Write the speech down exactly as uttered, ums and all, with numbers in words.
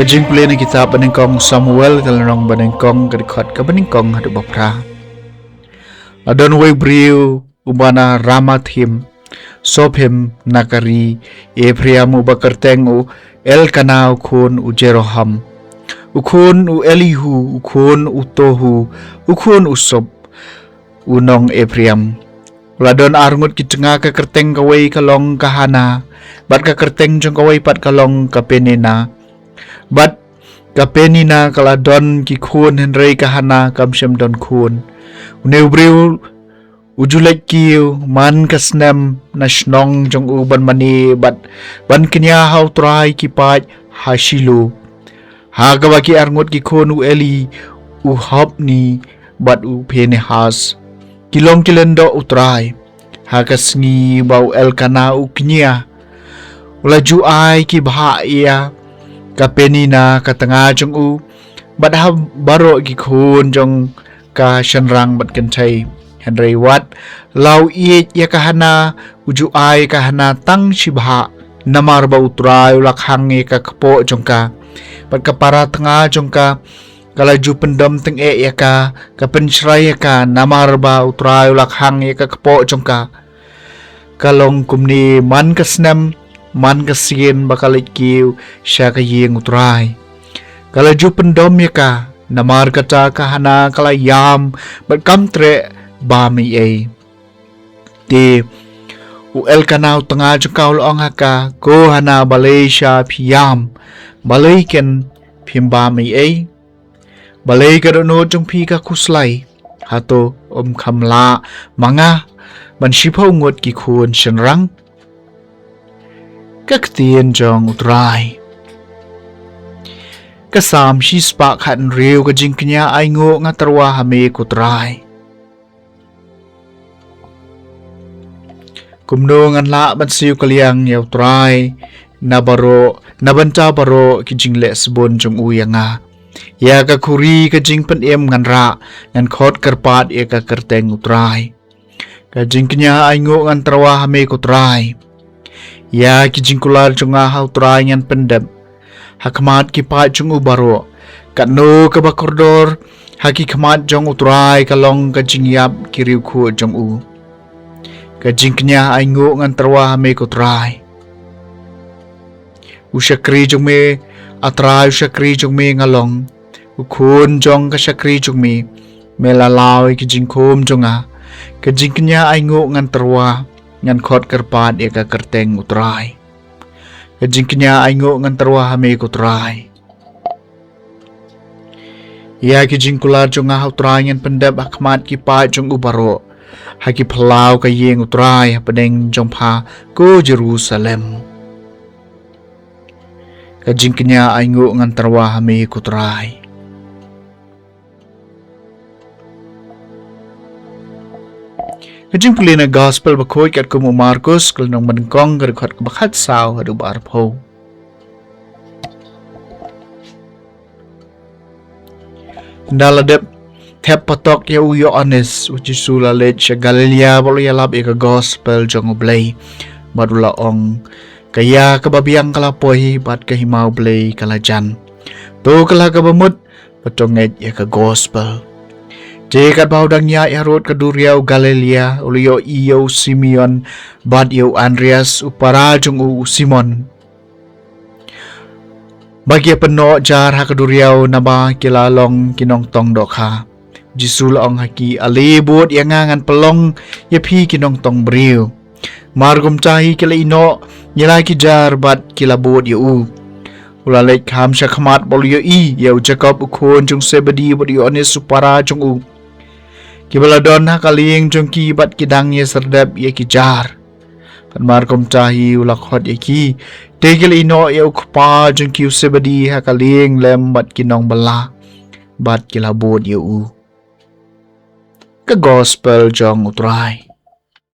Ka jingpule na kitab banyngkong Samuel, ka lynnong banyngkong, ka dkhot ka banyngkong haduh ba phra. La don uwei u briew uba na Ramathim Sophim na ka ri Ephraim, uba kyrteng u Elkana u khun u Jeroham, u khun u Elihu, u khun u Tohu, u khun u Sop, u nong Ephraim. La don arngut ki tnga, ka kyrteng kawei ka long ka Hana, bad ka kyrteng jong kawei pat ka long ka Penina. Bad ka Penina ka la don ki khun, hynrei ka Hana kam shym don khun. Une u briew u ju leit kiew man ka snem na shnong jong u ban mane bad ban kñia ha U Trai ki paid ha Shilo, ha kaba ki arngut ki khun u Eli, u Hopni bad u Phinehas, ki long ki lyngdoh U Trai. Ha ka sngi ba u Elkana u kñia, u la ju ai ki bhah ïa ka Penina ka tnga jong u, bad ha baroh ki khun jong ka shynrang bad kynthei. Hynrei wat la u ïeit ïa ka Hana, u ju ai ka Hana tang shi bhah, namar ba U Trai u la khang ïa ka kpoh jong ka. Bad ka para tnga jong ka ka la ju pyndom tyngeh ïa ka, ka pynshrai ïa ka, namar ba U Trai u la khang ïa ka kpoh jong ka. Ka long kumne man ka snem, man ka sien ba ka leit kiew sha ka ïing U Trai. Ka la ju pyndom ïa ka, namar kata ka Hana ka la ïam bad kam treh bam ei ei. Te u Elkana u tnga jong ka u la ong ha ka, Ko Hana, balei sha phi ïam? Balei ken phim bam ei ei? Balei ka dohnud jong phi ka khuslai? Hato ym kham lah ma nga ban shiphew ngut ki khun shynrang? Ka ktien jong U Trai. Ka Salm shispah khathynriew. Ka jingkñia ainguh ngan tyrwa ha me, ko Trai. Kumno ngan lah ban siew kylliang ïa U Trai na baroh, na bynta baroh ki jingleh sbun jong u ïa nga? Ïa ka khuri ka jingpynim ngan rah, ngan khot kyrpad ïa ka kyrteng U Trai. Ka jingkñia ainguh ngan tyrwa ha me, ko Trai. Ïa ki jingkular jong nga ha U Trai ngan pyndep, ha khmat ki paid jong u baroh. Katno kaba kordor ha ki khmat jong U Trai ka long ka jingïap ki riewkhuid jong u. Ka jingkñia ainguh ngan tyrwa ha me, ko Trai. U shakri jong me, A Trai, u shakri jong me nga long, u khun jong ka shakri jong me. Me la law ïa ki jingkhum jong nga. Ka jingkñia ainguh ngan tyrwa, ngan khot kyrpad ïa ka kyrteng U Trai. Ka jingkñia ainguh ngan tyrwa ha me, ko Trai. Ïa ki jingkular jong nga ha U Trai ngan pyndep, ha khmat ki paid jong u baroh, ha ki phyllaw ka ïing U Trai, hapdeng jong pha, ko Jerusalem. Ka jingkñia ainguh ngan tyrwa ha me, ko Trai. Ka jingpule na Gospel bakhuid katkum u Markus, ka lynnong banyngkong, ka dkhot kaba khatsaw haduh ba arphew. Ynda la dep thep patok ïa u Ïoannis, u Jisu u la leit sha Galilea bad u la ïalap ïa ka Gospel jong U Blei. Bad u la ong, ka ïa kaba biang ka la poi, bad ka hima U Blei ka la jan. To kylla kaba mut, bad to ngeit ïa ka Gospel. Te katba u dang ïaid harud ka duriaw Galilea, u la ïohi ïa u Simeon bad ïa u Andreas, u para jong u, u Simon, ba ki ïa pynnoh jar ha ka duriaw, naba ki la long ki nongtong dohkha. Jisu u la ong ha ki, ale bud ïa nga, ngan pynlong ïa phi ki nongtong briew. Mar kumta hi ki la ïehnoh ïa la ki jar bad ki la bud ïa u. U la leit kham sha khmat bad u la ïohi ïa u Jakob u khun jong u Sebedi bad u Ïoannis u para jong u, kiba la don ha ka lieng jong ki bad ki dang ïasyrdep ïa ki jar. Bad mar kumta hi u la khot ïa ki. Te ki la ïehnoh ïa u kpa jong ki u Sebedi ha ka lieng lem bad ki nongbylla, bad ki la bud ïa u. Ka Gospel jong U Trai.